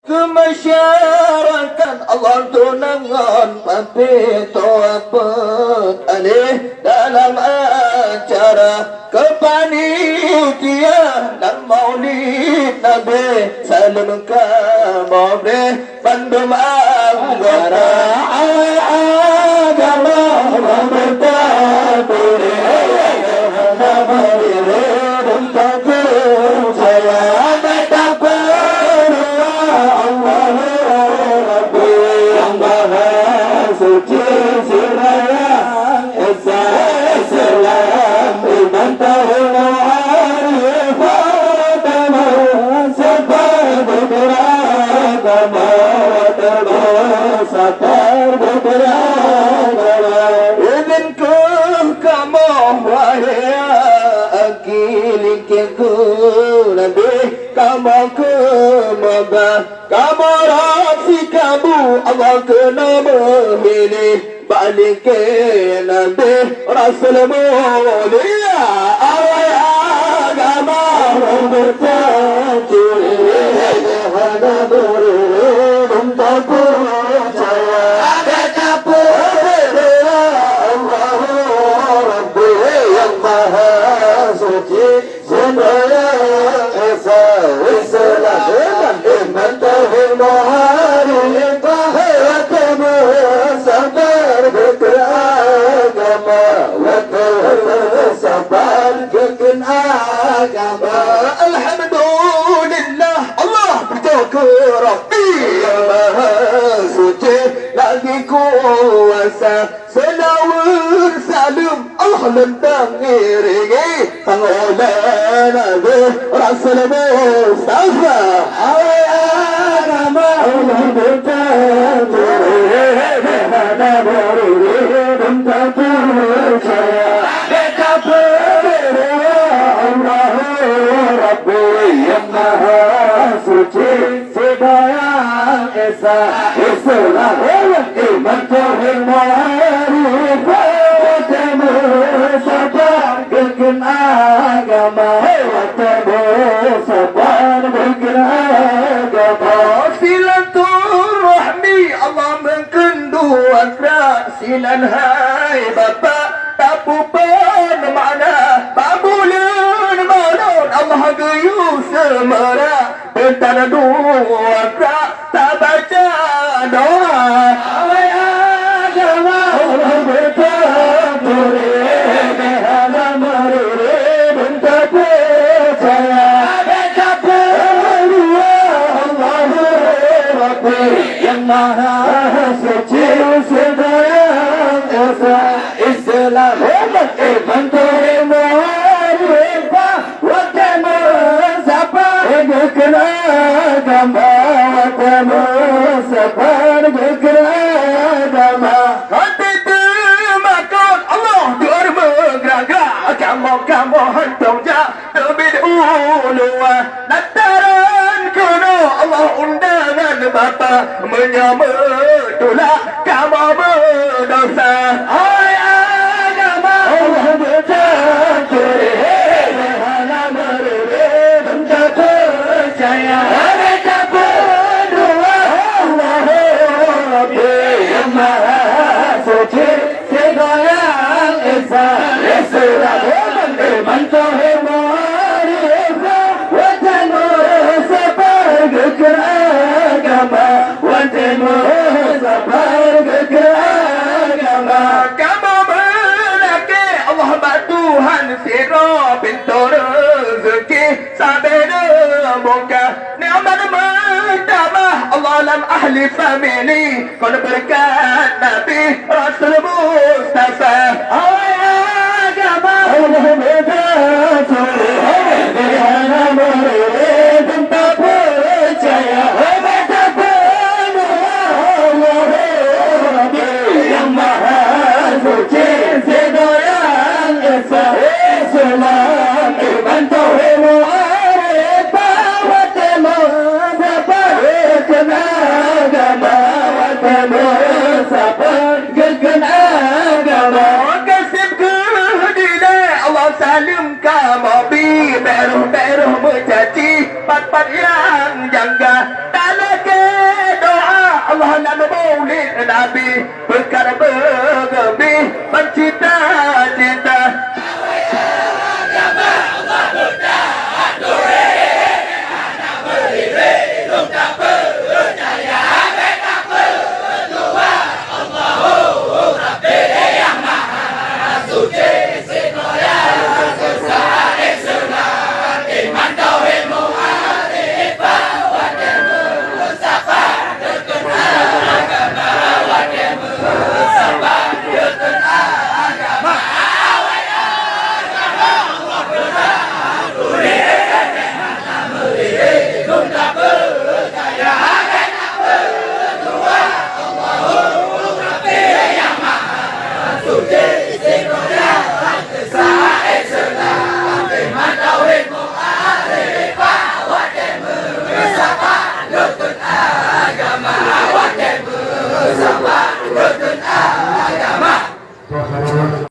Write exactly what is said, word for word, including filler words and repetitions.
Keu masyarakat Allah tunangan pampé toh peuet aleh dalam acara keupanitia dan maulid Nabi saleuem kamoe bri bandum anggota. Agama memerintah diri. Izin keu kamoe, wahai aki likeng geuh Nabi, kamoe keumoga kamoe rot sikabu Allah keunoe meuhili bak likeng Nabi Rasul mulia. Awai agama ureueng beutôi hana meureureuen untuk peucaya. Allahu Rabbi yang Maha Suci, sembahyang Isa, Islam, iman, tauhid, ma'rifah, watée meusabar beu keu agama, watée meusabar beu keu agama. Alhamdulillah, Allah pujoe keu Rabbi yang Maha Suci lagi kuasa. Seulaweuet saleuem Allah lôn tang iringi, tang oleh Nabi Rasul Mustafa. Awai agama ureueng beutôi hana meureureuen untuk peucaya. Beta peucaya Allahu Rabbi yang Maha Suci. Sembahyang Isa, Islam, iman, tauhid, ma'rifah, watée meusabar beu keu agama, watée meusabar beu keu agama. Silaturahmi Allah meukheun dua krak, sinan hai Bapak, tapeupan makna bak buleuen malon Allah geuyue seumara. Beutan dua krak tabaca doa. Awai agama ureueng beutôi hana meureureuen untuk peucaya. Beta peucaya Allahu Rabbi yang Maha Suci, sembahyang Isa, Islam, iman, tauhid, ma'rifah, watée meusabar beu keu agama, watée meusabar beu keu agama. Hati teumakot Allah dua meugerak-gerak, kamoe-kamoe hantom jak teubiet u luwa. Lantaran keunoe Allah undangan Bapak, meunyoe meutulak kamoe meudesya. Hai agama Allah beutôi hana meureureuen untuk peucaya. Hai tapeudoa Allahu Rabbi yang Maha Suci. Sembahyang Isa, Islam, iman, tauhid, ma'rifah, watée meusabar beu keu agama, watée meusabar beu keu agama. Kamoe meulakée Allah bak Tuhan sidroe pintoe reuzeuki sabe neumuka. Nikmat meutamah Allah lam ahli famili, kon beureukat Nabi Rasul Mustafa. Awai agama Allah beutôi hana meureureuen untuk peucaya. Beta peucaya Allah Rabbi yang Maha Suci, sembahyang Isa, Islam, iman, tauhid, ma'rifah, watée meusabar beu keu agama, watée meusabar beu keu agama. Gaséb keu dilée Allah saleuem kamoe bi, bék roh-bék roh meucaci, pat-pat nyang jangga talakée Ulèe Nabi peugah beugeubi.